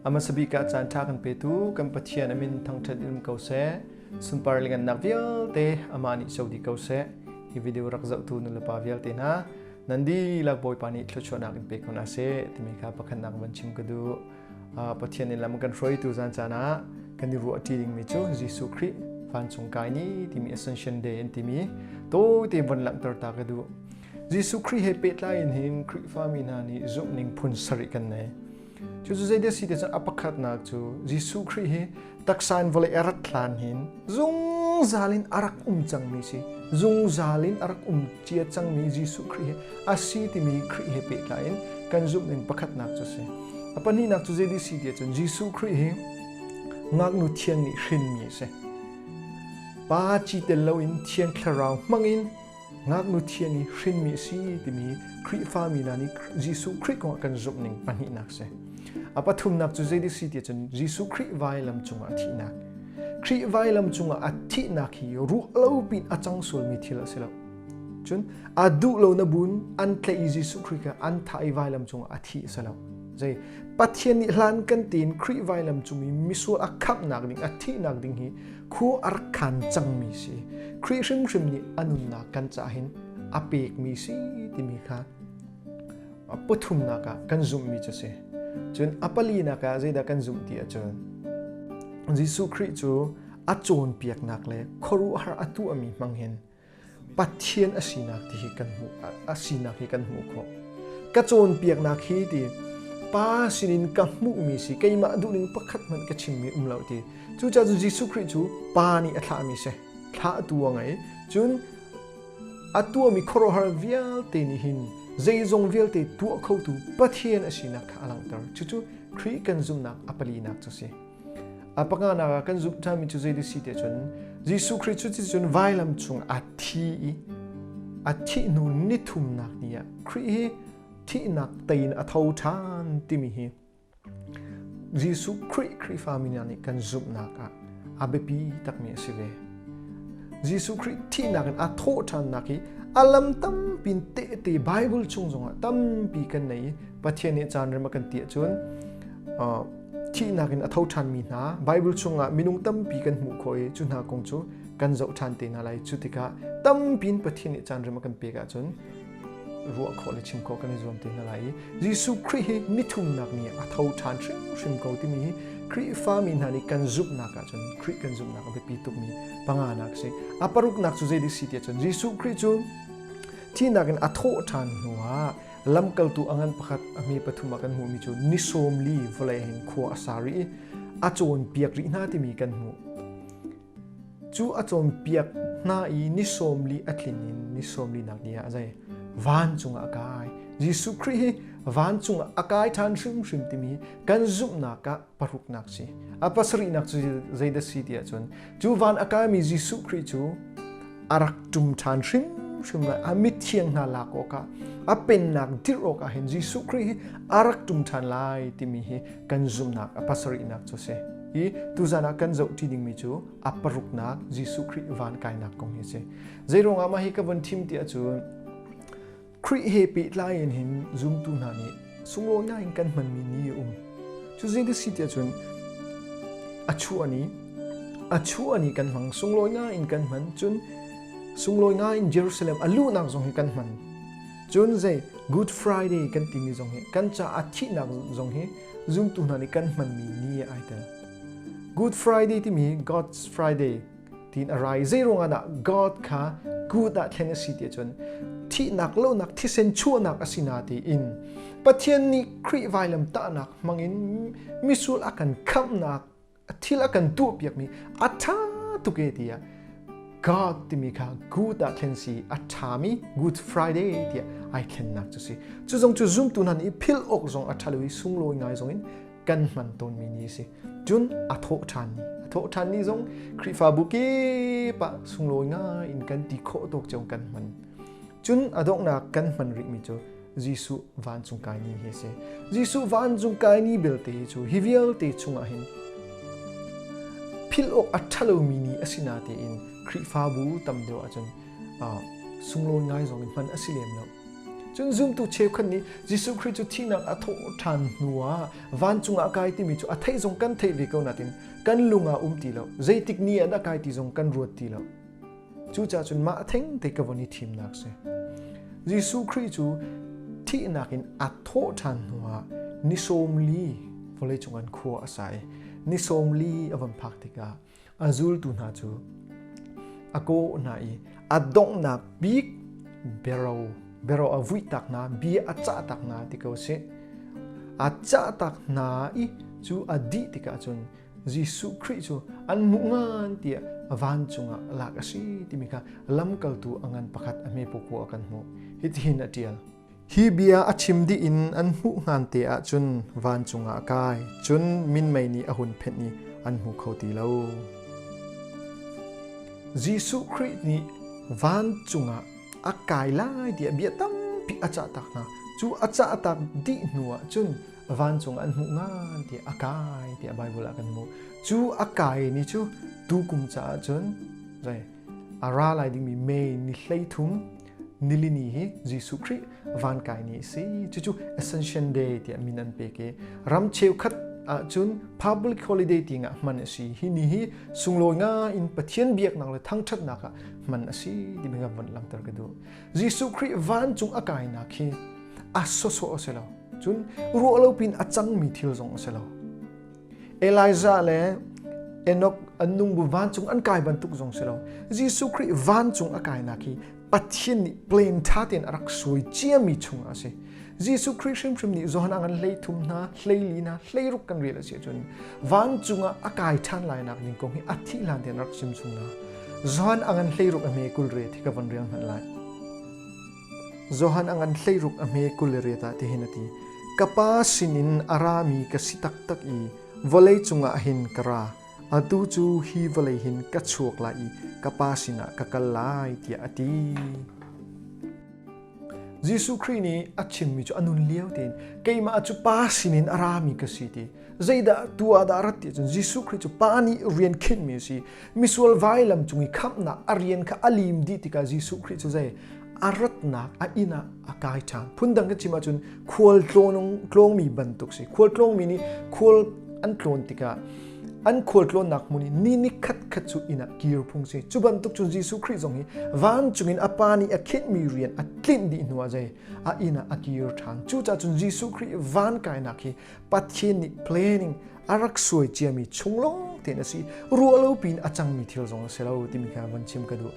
A hmasa bik ah caan ṭha kan petu kan Pathian a min thangṭhat in um ko seh. Sunpar le ngannak vialte amah nih co dih ko seh. Hi video rak zohtu nulepa vialte hna nan dihlak Bawipa nih thluachuahnak in pe ko hna seh timi kha pakhatnak van chim ka duh. Pathian in lam kan hruaitu zan caan ah kan i ruah ṭi dingmi cu Jesuh Khrih vancung kai ni timi Ascension Day an timi tawite von langhter ta ka duh. Jesuh Khrih he pehtlai in hin Khrihfami hna nih zumhning phun sarih kan nei. Cucu zeidah si ti cun a pakhatnak cu Jesuh Khrih hi taksa in vawlei a rat hlan hin zungzal in a rak um cangmi si. Zungzal in a rak um cia cangmi Jesuh Khrih hi a si timi Khrih he pehtlai in kan zumhning pakhatnak cu si. A pahnihnak cu zei si ti ahcun Jesuh Khrih hi ngaknu thiang nih hrinmi a si. Pa ci tel loin Thiang Thlarau hmangin ngaknu thiang i hrinmi a si timi Khrihfami hna nih Jesuh Khrih kong ah kan zumhning pahnihnak si. A pathumnak cu zei si ti ahcun Jesuh Khrih vailam cungah a thihnak. Khrih vailam cungah a thihnak hi ruah lo pin a cang sualmi thil a si lo. Cun a duh lo na bun an tlaih i Jesuh Khrih kha an thah i vailam cungah a thi a si lo. Zei Pathian nih hlan kan tein Khrih vailam cung i misual a khamhnak ding a thihnak ding hi khua a rak khan cangmi si. Khrih hrimhrim nih a nunnak kan cah hin a pekmi si timi kha pathumnak ah kan zumhmi cu si. Cun a palinak ah zeidah kan zumh ti ahcun Jesuh Khrih cu a cawnpiaknak le khuaruahhar a tuahmi hmang hin Pathian a sinak ti hi kan hmuh a sinak hi kan hmuh khawh. Ka cawnpiaknak hi ti Pa sinin ka hmuhmi si keimah duhning pakhat hmanh ka chimmi um lo ti. Cucaah cun Jesuh Khrih cu Pa nih a thlahmi si. Thlahtu a ngei. Cun a tuahmi khuaruahhar vialte nih hin zeizong vialte tuah khotu Pathian a sinak kha a langhter. Cucu Khrih kan zumhnak a palinak cu si. A panganak ah kan zumh ṭhanmi cu zei si ti cun Jesuh Khrih cu cun vailam cung a thi i a thih hnu nithumnak ni ah Khrih hi thihnak tei in a tho ṭhan timi hi Jesuh Khrih Khrihfami hna nih kan zumhnak ah a biapi takmi a si ve. Jesuh Khrih thihnak in a thawh ṭhannak hi a lam tampi in tehte Bible chung zongah tampi kan nei i Pathian nih caan rem a kan ti ahcun thihnak in a tho ṭhanmi hna Bible chungah minung tampi kan hmuh khawh i cu hna kong cu kan zoh ṭhan te hna lai. Cu tikah tampi in Pathian nih caan rem a kan pek ahcun ruah khawh le chim khawh kan i zuam te hna lai i Jesuh Khrih hi nithumnak ni a tho ṭhan hrimhrim ko timi hi Khrihfami hna nih kan zumhnak ahcun Khrih kan zumhnak a biapi tukmi panganak a si. A paruknak cu zei si ti ahcun Jesuh Khrih cu thihnak in a thawh ṭhan hnuah lamkaltu a ngan pakhat a hme pathum ah kan hmuhmi cu ni 40 vawlei hin khua a sa rih i a cawnpiak rih hna timi kan hmuh. Cu a cawnpiak hna i ni 40 a tlin in ni 40nak ni ah zei vancung ah a kai. Jesuh Khrih hi vancung ah a kai ṭhan hrimhrim timi kan zumhnak ah paruknak si. A pasarihnak cu zeidah si ti ahcun cu van a kaimi Jesuh Khrih cu a rak ṭum ṭhan hrimhrim lai. A mithiang hna lak awkah a pennak dirh awkah hin Jesuh Khrih hi a rak ṭum ṭhan lai timi hi kan zumhnak a pasarihnak cu a si. I tuzan ah kan zohṭi dingmi cu a paruknak Jesuh Khrih van kainak kong hi a si. Zeiruangah mah hi ka von thim ti ahcun Khrih he pehtlai in hin zumtu hna nih sunglawi ngai in kan hmanmi ni a um. Cu zei si ti ahcun a chuah ni a chuah ni kan hmang sunglawi ngai in kan hman cun sunglawi ngai in Jerusalem a luhnak zong hi kan hman. Cun zei Good Friday kan timi zong hi kan caah thihnak zong hi zumtu hna nih kan hmanmi ni ai tel. Good Friday timi God's Friday tiin a rai. Zei ruangah dah God kha good ah thlen a si ti ahcun thihnak lonak thisen chuahnak a si na tiin Pathian nih Khrih vailam tahnak hmangin misual a kan khamhnak thil a kan tuahpiakmi a ṭha tuk e tiah God timi kha good ah thlen si a ṭhami Good Friday tiah ai thlennak cu si. Cu zong cu zumtu hna nih philh awk zong a ṭha lo i sunglawi ngai zong in kan hman tawnmi ni a si. Cun a thawh ṭhan ni. A thawh ṭhan ni zong Khrihfabu kip ah sunglawi ngai in kan ti khawh tawk cio kan hman. Cun a donghnak kan hman rihmi cu Jesuh vancung kai ni hi a si. Jesuh vancung kai ni belte hi cu hi vialte chungah hin philh awk a ṭhalomi ni a si natein Khrihfabu tam deuh ahcun sunglawi ngai zong in hman a si lem lo. Cun zumtu cheukhat nih Jesuh Khrih cu thihnak a thawh ṭhan hnuah vancung ah a kai timi cu a theih zong kan theih ve ko nain kan lung ah um ti lo. Zeitik ni ah dah kai ti zong kan ruat ti lo. Cucaah cun mah theng te ka von i thimnak si. Jesuh Khrih cu thihnak in a thawh ṭhan hnuah ni 40 vawleicung an khua a sa i ni 40 a von phak tikah a zultu hna cu a kawh hna i a donghnak bik bero bero a vuihtak hna bia a cahtak hna ti ko sih a cahtak hna i cu a dih tikah cun Jesuh Khrih cu an hmuh ngan tiah vancung ah lak a si timi kha lamkaltu a ngan pakhat a hme pukua kan hmuh hitihin a ṭial Hi bia a chim dih in an hmuh hngan te ahcun vancung ah a kai, cun minmei nih a hun phenh i an hmu kho ti lo. Jesuh Khrih nih vancung ah a kai lai tiah bia tampi a cahtak hna. Cu a cahtak dih hnu ah cun vancung an hmuh ngan tiah a kai tiah Baibal ah kan hmuh. Cu a kai ni cu tukum caah cun a ra lai dingmi May ni 13 nilini hi Jesuh Khrih van kai ni a si. Cucu Ascension Day tiah min an pek i ram cheukhat ahcun public holiday ti ngah hman a si. Hi ni hi sunglawi nga in Pathian biaknak le thangṭhatnak ah hman a si timi ka von langhter ka duh. Jesuh Khrih vancung a kainak hi a sawsawh a si lo. Cun ruah lo pin a cangmi thil zong a si lo. Elijah le Enoch an nung bu vancung an kai bantuk zong si lo. Jesuh Khrih vancung a kainak hi Pathian nih plan ṭha tein a rak suai ciami chung a si. Jesuh Khrih hrimhrim nih Johan a ngan 13 hna, 14 hna, 16 kan rel a si ahcun vancung ah a kai ṭhan lainak ding kong hi a thih hlan tein rak chim chung hna. Johan a ngan 16 a hme 20 riat hi ka von rel hmanh lai. Johan a ngan 16 a hme 20 riat ah tihin a ti. Ka Pa sinin a rami ka si taktak i vawlei cungah hin ka ra. Atu cu hi vawlei hin ka chuak lai i ka Pa sinah ka kal lai tiah a ti. Jesuh Khrih nih a chimmi cu a nun lio tein keimah cu Pa sinin a rami ka si ti. Zeidah tu ah dah rat ti cun Jesuh Khrih cu Pa nih rian khinhmi a si. Misual vailam cung i khamhnak a rian kha a lim dih tikah Jesuh Khrih cu zei a ratnak a inn ah a kai ṭhan. Phundang kan chim ahcun khual tlawngmi bantuk si. Khual tlawngmi nih khual an tlawn tikah an khual tlawnnak hmun i ni ni khat khat cu inn ah kir phung si. Cu bantuk cun Jesuh Khrih zong hi vancung in a Pa nih a khinhmi rian a tlinh dih hnu ah zei a inn ah a kir ṭhan. Cucaah cun Jesuh Khrih van kainak hi Pathian nih planning a rak suai ciami chung lawng tein a si. Ruah lo piin a cangmi thil zong a si lo timi kha van chim ka duh.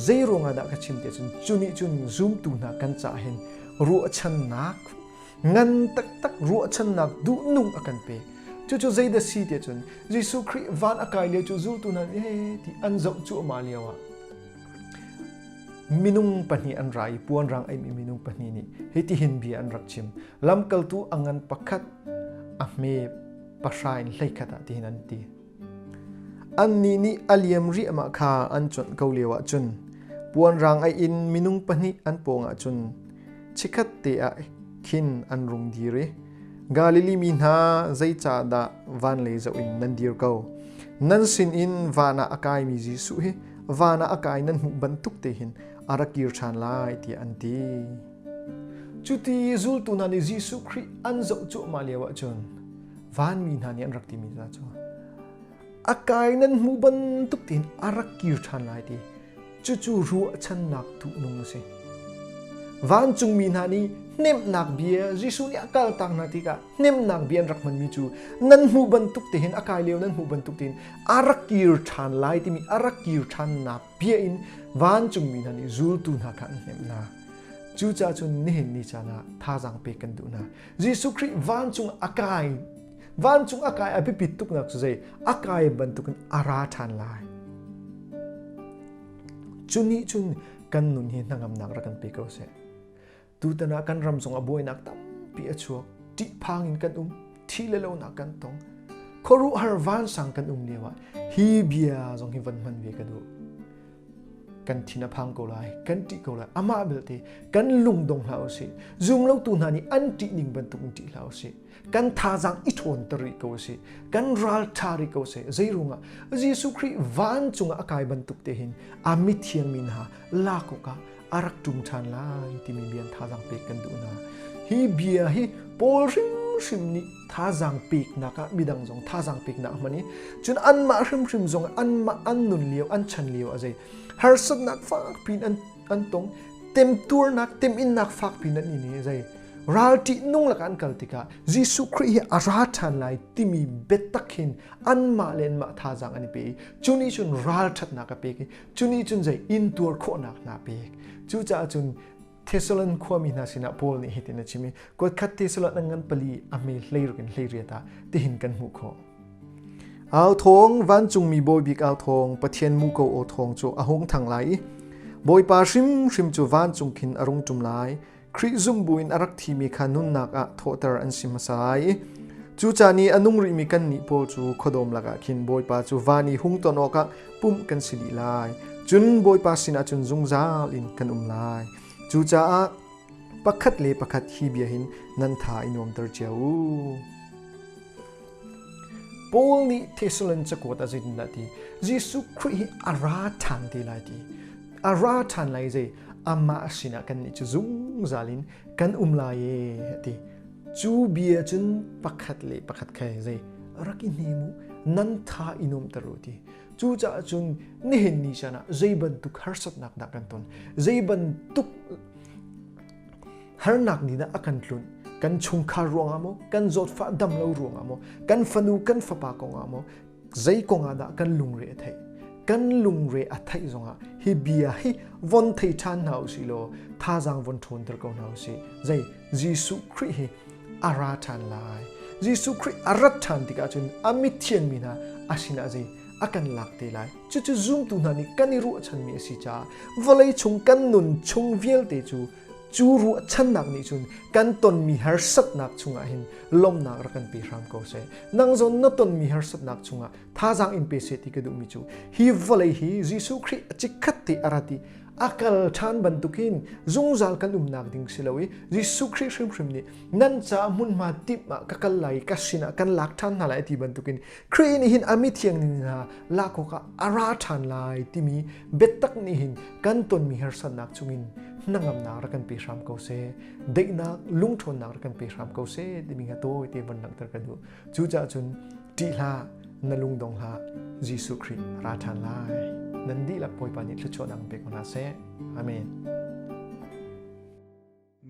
Zei ruangah dah ka chim ti ahcun cu nih cun zumtu hna kan caah hin ruahchannak ngan taktak ruahchannak duhnung a kan pek. Cucu zeidah si ti ahcun Jesuh Khrih van a kai lio cu zultu hna nih he ti an zoh cuahmah lio ah minung pahnih an ra i puanrang aimi minung pahnih nih hitihin bia an rak chim. Lamkaltu a ngan pakhat a hme pahra in 11 ah tihin an ti. Annih nih a liam riahmah kha an cuanh ko lio ah cun puanrang aih in minung pahnih an pawngah cun chikkhat te ah khin an rung dir i Galilee mi hna zeicahdah van lei zoh in nan dir ko? Nan sinin van ah a kaimi Jesuh hi van ah a kai nan hmuh bantuk te hin a rak kir ṭhan lai tiah an ti. Cuti zultu hna nih Jesuh Khrih an zoh cuahmah lio ahcun vanmi hna nih an rak timi hna cu a kai nan hmuh bantuk tein a rak kir ṭhan lai ti cucu ruahchannak duhnung a si. Vancungmi hna nih hnemhnak bia Jesuh nih a kaltak hna tikah hnemhnak bia an rak hmanmi cu nan hmuh bantuk te hin a kai lio nan hmuh bantuk tein a rak kir ṭhan lai timi a rak kir ṭhannak bia in vancungmi hna nih zultu hna kha an hnemh hna. Cucaah cun nihin ni caan ah thazaang pek kan duh hna. Jesuh Khrih vancung a kai vancung a kai a biapit tuknak cu zei a kai bantukin a ra ṭhan lai. Cu nih cun kan nun hi hnangamnak rak kan pe ko seh. Tutan ah kan ram zong a buainak tampi a chuak. Ṭihphang in kan um, thi le lonak kan tong. Khuaruahhar vansang kan um lio ah hi bia zong hi van hman ve ka duh. Kan thin a phang ko lai, kan ṭih ko lai. Amah belte kan lungdong hlah usih. Zumlotu hna nih an ṭih ning bantuk in ṭih hlah usih. Kan thazaang i ṭhawnter rih ko usih. Kan ral ṭha rih ko seh. Zeiruangah Jesuh Khrih vancung ah a kai bantuk te hin a mithiang mi hna lak awkah a rak ṭum ṭhan lai timi bia thazaang pek kan duh hna. Hi bia hi Paul hrimhrim nih thazaang peknak ah midang zong thazaang peknak a hman i cun anmah hrimhrim zong anmah an nun lio an chan lio a zei harsatnak fak pin an an tong temtuarnak teminnak fak pin an in i zei ral ṭihnung lakah an kal tikah Jesuh Khrih hi a ra ṭhan lai timi biatak hin anmah le anmah thazaang an i pe i cu nih cun ralṭhatnak a pek i cu nih cun zei intuar khawhnak hna pek. Cucaah cun Thessalon khuami hna sinah Paul nih hitin a chim i kuatkhat Thessalon an ngan pali a hme hleiruk in hleiriat ah tihin kan hmuh khawh. Au thawng vancungmi bawi bik au thawng Pathian muko aw thawng cu a hung thang lai i Bawipa hrimhrim cu vancung khin a rung ṭum lai. Khrih zumh buin a rak thimi kha nunnak ah thawhter an si hmasa lai i cu caan i a nung rihmi kannih pawl cu khuadawm lakah khin Bawipa cu van i hung ton awkah pumh kan si dih lai. Cun Bawipa sinah cun zungzal in kan um lai. Cucaah pakhat le pakhat hi bia hin nan tha i nuamter cio u. Paul nih Thessalon cakuat ah zeitindah ti? Jesuh Khrih hi a ra ṭhan te lai ti. A ra ṭhan lai zei amah sinah kannih cu zungzal in kan um lai e a ti. Cu bia cun pakhat le pakhat kha zei rak i hnem u, nan tha i nuamter u ti. Cucaah cun nihin ni caan ah zei bantuk harsatnak dah kan ton, zei bantuk harnak nih dah a kan tlunh kan chungkhar ruangah maw kan zawtfah dam lo ruangah maw kan fanu kan fapa kongah maw zei kongah dah kan lungre a theih kan lungre a theih zongah hi bia hi von thei ṭhan hna usih law thazaang von ṭhawnter ko hna usih zei Jesuh Khrih hi a ra ṭhan lai Jesuh Khrih a rat ṭhan tikah cun a mithian mi hna a sinah zei a kan lak te lai cucu zumtu hna nih kan i ruahchanmi a si caah vawlei chung kan nun chung vialte cu cu ruahchannak nih cun kan tonmi harsatnak chungah hin lawmhnak rak kan pe hram ko seh nang zong na tonmi harsatnak chungah thazaang in pe seh ti ka duhmi cu hi vawlei hi Jesuh Khrih a chikkhat te a rat i a kal ṭhan bantukin zungzal kan umnak ding si lo i Jesuh Khrih hrimhrim nih nan caah hmunhma timh ah ka kal lai i ka sinah kan lak ṭhan hna lai ti bantukin Khrih nih hin a mithiang hna lak awkah a ra ṭhan lai timi biatak nih hin kan tonmi harsatnak chungin hnangamnak rak kan pe hram ko seh daihnak lungṭhawnnak rak kan pe hram ko seh timi kha tawi te von langhter ka duh cucaah cun ṭih hlah na lungdong hlah Jesuh Khrih ra ṭhan lai nan dihlak Bawipa nih thluachuahnak pe ko hna seh amen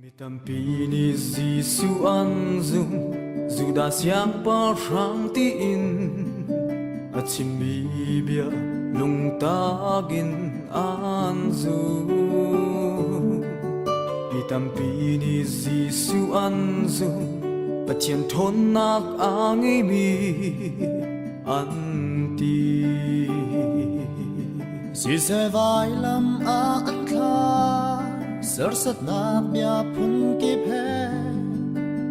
Mi tampi nih Jesuh an zumh, Judah siangpahrang tiin a chimmi bia lungtak in an zum. Mi tampi nih Jesuh an zumh, Pathian ṭhawnnak a ngeimi an ti. Siseh vailam ah an thla, sersatnak bia phunkip he,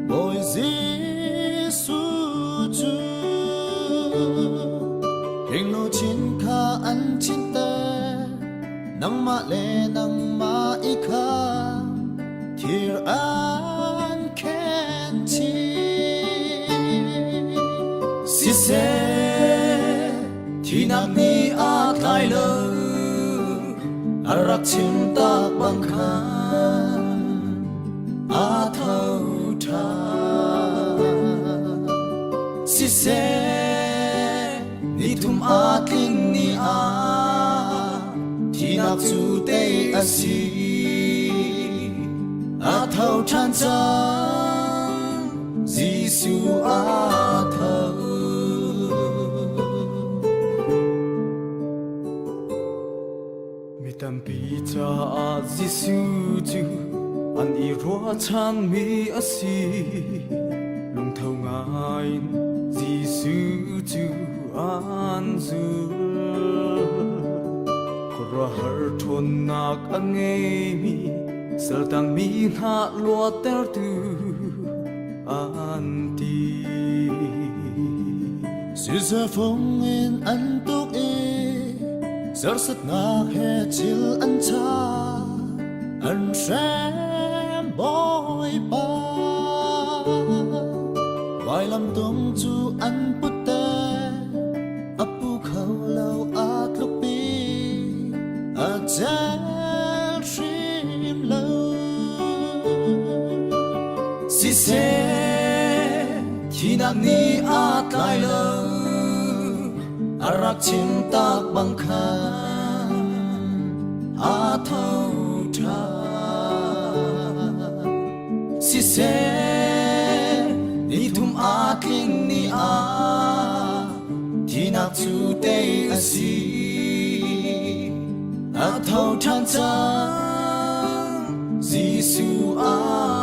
Bawi Jesuh cu hringnu chin kha an chinter, nangmah le nangmah i kha thir an khen chih. Siseh Thinak nih aa tlai lo, a rak chim tak bang khan aa tho ṭhan. Siseh, nithum aa tling ni ah thinak cu tei a si. A tho ṭhan cang, Jesuh aa tho. Mi tampi caah Jesuh cu an i ruahchanmi a si. Lungtho ngaiin Jesuh cu an zul. Khuaruahhar ṭhawnnak a ngeimi saltangmi hna luattertu an ti. Siseh fung in an tuk i. Serhsatnak he thil an cha, an hrem Bawipa. Vailam tung cu an putter, a pu kho lo aa tlukpi, a tel hrim lo. Siseh, thinak nih aa tlai lo, a rak chim tak bang khan aa tho ṭhan. Siseh, ni thum aa tling ni ah thinak cu tei a si. A tho ṭhan cang, Jesuh a.